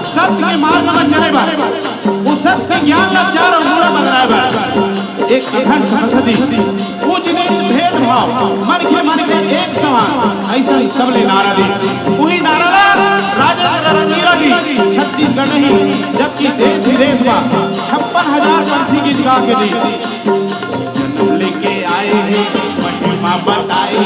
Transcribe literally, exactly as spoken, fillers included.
सत्य के मार्ग म चले बर, वो सत्य के ज्ञान ला चारों मुड़ा बगराए बर, एक अखंड सती, उच्च नीच भेदभाव, मन के मन के एक समान, ऐसा सबले नारा दी। वही नारा ला राजेंद्र रंगीला जी छत्तीसगढ़ नहीं, जबकि देश विदेश म छप्पन हजार पंथी गीत गा के दी। जन्म लेके आए हैं, महिमा बताए